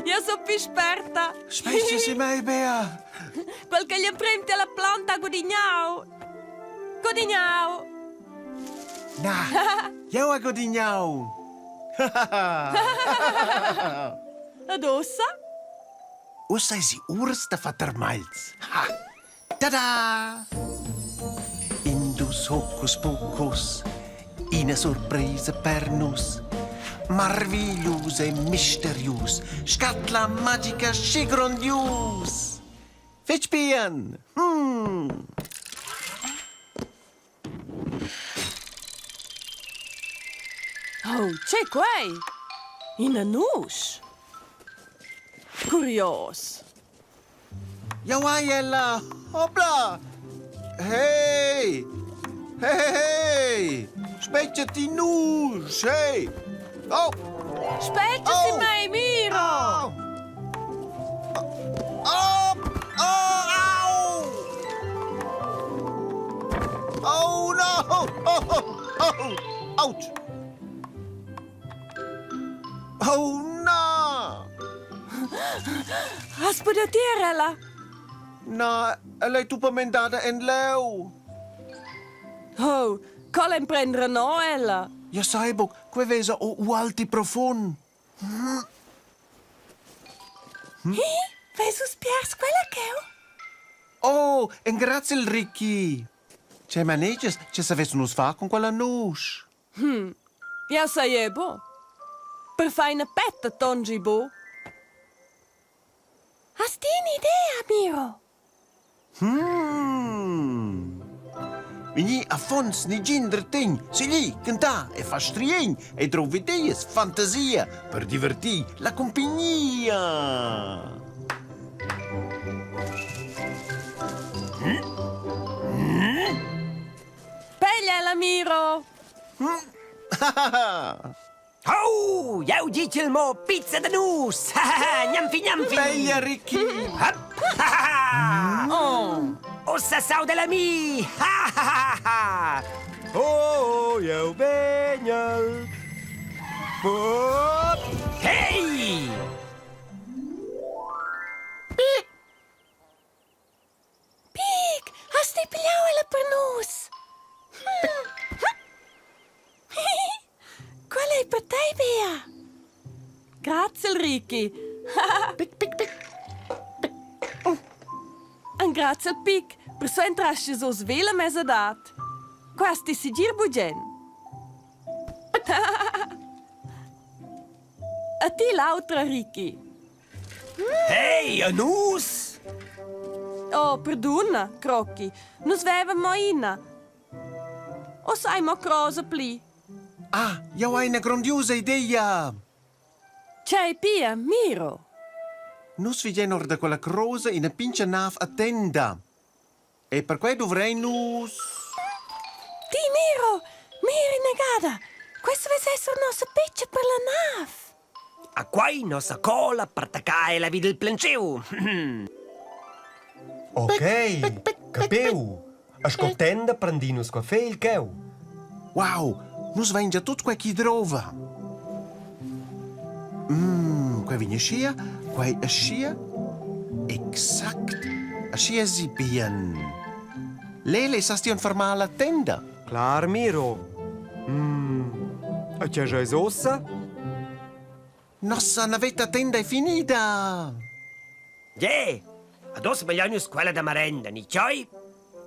Io sun più sperta. Spesce si mei, Bea. Quel che gli emprem la planta ha gudignau. Gudignau. Na, jeu ha gudignau. Ed ussa? Ussa eisi urs da far termagls. Ha! Tada! Indus hocus pocus, ina surpresa per nus. Marviglius e misterius, scatla magica schi grondius. Fetg bien! Hmm. Oh, tgei quei? Ina nusch? Curios. Jau hai ella! Hopla! Hey! Hey, hey, hey! Spetga ti nusch! Hey! Oh! Spetga Oh! si mei, Miro! Oh! Oh! Oh! Au! Oh no! Oh, oh, oh! Ouch! Oh no! Has pudiu tier ella? Na, ella ei tuppament dada en leu. Oh, co l'emprendra no ella? Ja sai buc, quei vesa o ualti profund. Hi, vesus piars quella cheu? Oh, engraziel Ricky. Tgei manegias, che savess nus far cun quella nusch? Hm, jau sai er buc. Per far ina petta tongi buc. Has ti in'idea, Miro? Hmm. Vegni affons negin dretegn, sigli, cantà e fa striegn e drov ideas, fantasia per divertir la cumpignia. Peglia la Miro! Au, jau ditgel mo pizza da nus! Gnamfi, gnamfi! Peglia Ricky! Oh! Ossa sauda la mi! Oh, eu vegnel! Oh! Hey! Pic, has ti pigliau ella per nus? Quella ei per tei, Bea. Grazie, Ricky. Pic, pic, pic. Engrazia al Pic, persuenter astgas oz vela mesadad. Quest ei segir bugen. A ti l'autra, Ricky. Hey, a nus! Oh, perduna, Crocchi, nus vevan mo ina. Oz hai mo crosa pli. Ah, jau hai ina grondiusa idea! Tgei pia, Miro? Nus vigein or da quella crosa ina pintga nav a tenda. E perquei duvrein nus... Ti, Miro, mira inagada! Questa vess esser nossa piccia per la nav! A quai nossa cola per taccar ella vid il plantschiu. Ok, capiu. A sco tenda prendin nus qua fegl cheu. Wow, nus vein già tut quei chi drova. Mm, quei vegn aschia, quei aschia. Exact. Aschia esi bien. Lele, sas ti fermar la tenda? Clar, Miro. Mm. E tge eis ussa? Nossa navetta tenda è finida! Yeah! Adesso vogliamo quella da merenda, ni choi?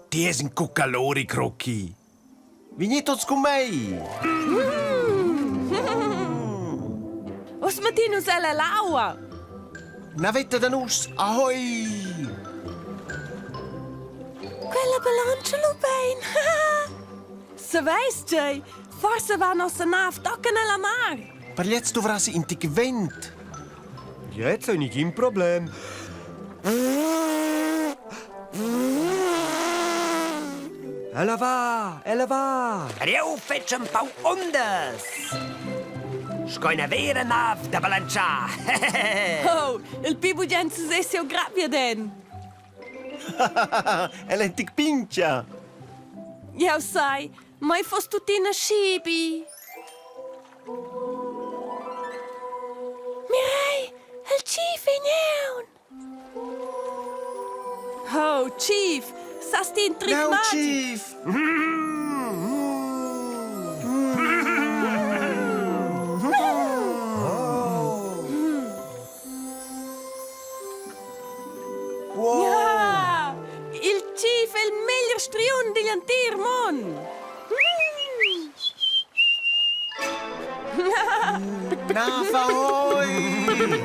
Ti es in cuccalori, Crocchi! Vegni tots cun mei! Oz mettin nus ella l'aua! Navetta da nus, ahoi! Quella ballontscha lu bein! Saveis tgei? Forsa va nossa nav tochen ella mar! Per gliez dovrassi in tic vent. Gliez ei nigin problem. Ella va, ella va! Ed eu fetsch un pau ondas! Sco ina vera nav da ballantschar! Oh, il pi bugen sesess jeu grad viaden! Ella è in tic pincha! Jau sai, ma ei foss tuttina schibi. Oh, Chief, sas ti in tric Neu, magic? Chief! Wow. Ja, il Chief è il meglier striun digl entir mund. Na, fa oi!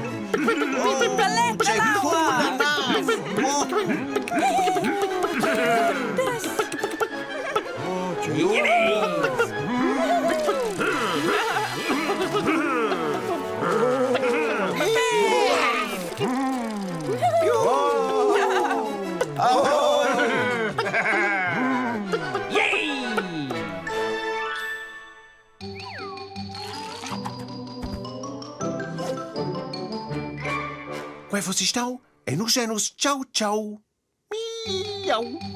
Paletta C'è l'aua! Oh. Quei fossi stau e nus e nus ciao ciao. Miau.